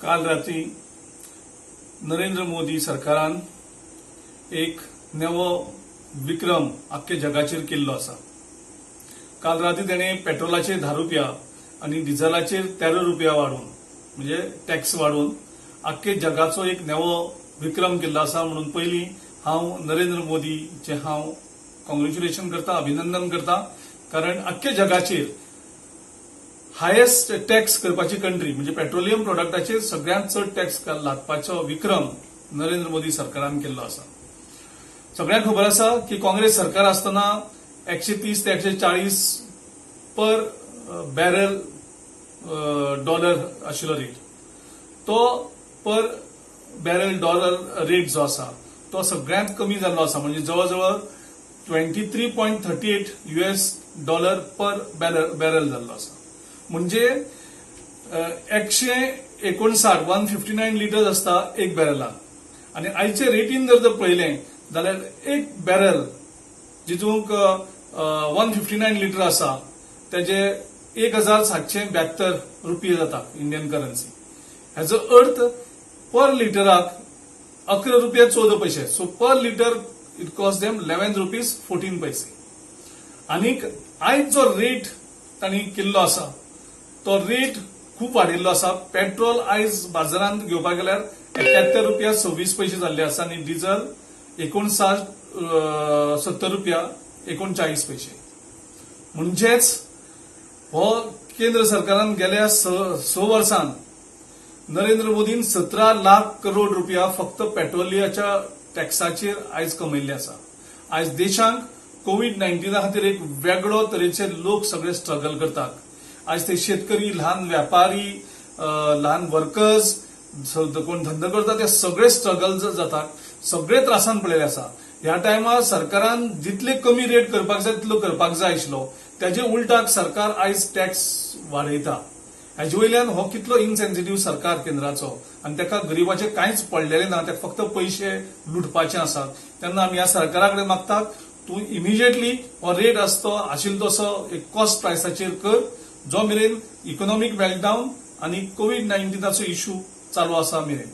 काल राती नरेंद्र मोदी सरकारान एक नवो विक्रम आख्खे जगाचेर केल्लो आसा. काल राती तेणे पेट्रोलाचेर 10 रुपया आनी डिझलाचेर 13 रुपया वाडोवन, म्हणजे टॅक्स वाडोवन आख्खे जगाचो एक नवो विक्रम केल्लो आसा. म्हणून पयलीं हांव नरेंद्र मोदीचें हांव कॉंग्रेच्युलेशन करता, अभिनंदन करता, कारण आख्खे जगाचेर हायेस्ट टॅक्स करपाची कंट्री म्हणजे पेट्रोलियम प्रोडक्टाचेर सगळ्यांत चड टॅक्स लादपाचो विक्रम नरेंद्र मोदी सरकारान केल्लो आसा. सगळ्यांक खबर आसा की काँग्रेस सरकार आसतना 130 ते 140 पर बॅरल डॉलर आशिल्लो रेट. तो पर बॅरल डॉलर रेट जो आसा तो सगळ्यांत कमी जाल्लो आसा, म्हणजे जवळ जवळ 23.38 US dollar per barrel जाल्लो आसा. म्हणजे 159, 159 लिटर्स आसता एक बॅरलाक. आनी आयचे रेटीन जर तर पळयलें जाल्यार एक बॅरल जितूंक 159 लिटर आसा तेजे 1772 रुपये जाता इंडियन करन्सी. हेजो अर्थ पर लिटराक 11 रुपया 14 पैसे. So per litre it cost them 11 rupees 14 पैसे. आनीक आयज जो रेट तांणी केल्लो आसा तो रेट खूब वाडिल्लो आसा. पेट्रोल आयज बाजारांत घेवपाक गेल्यार 71 रुपया 26 पैसे जाल्ले आसा आनी डिझल 59, 70 रुपया 39 पैसे. म्हणजेच हो केंद्र सरकारान गेल्या 6 वर्सान नरेंद्र मोदीन 17 लाख करोड रुपया फक्त पेट्रोलियाच्या टॅक्साचेर आयज कमयल्ले आसा. आयज देशांक कोवीड 19 खातीर एक वेगळो तरेचे लोक सगळे स्ट्रगल करतात. आयज ते शेतकरी, ल्हान व्यापारी, ल्हान वर्कर्स, कोण धंदो करता ते सगळे स्ट्रगल जातात, सगळे त्रासान पडलेले आसा. ह्या टायमार सरकारान जितले कमी रेट करपाक जाय तितलो करपाक जाय आशिल्लो, त्याजे उलटाक सरकार आयज टॅक्स वाडयता. हेजे वयल्यान हो कितलो इनसेन्सिटीव सरकार केंद्राचो आनी ताका गरिबाचें कांयच पडलेलें ना, ताका फक्त पयशे लुटपाचे आसात. तेन्ना आमी ह्या सरकारा कडेन मागतात, तूं इमिजिएटली हो रेट आसा तो आशिल्लो तसो एक कॉस्ट प्रायसाचेर कर, जो मेरेन इकॉनॉमीक मेल्टडावन आनी कोवीड 19चो इश्यू चालू आसा मेरेन.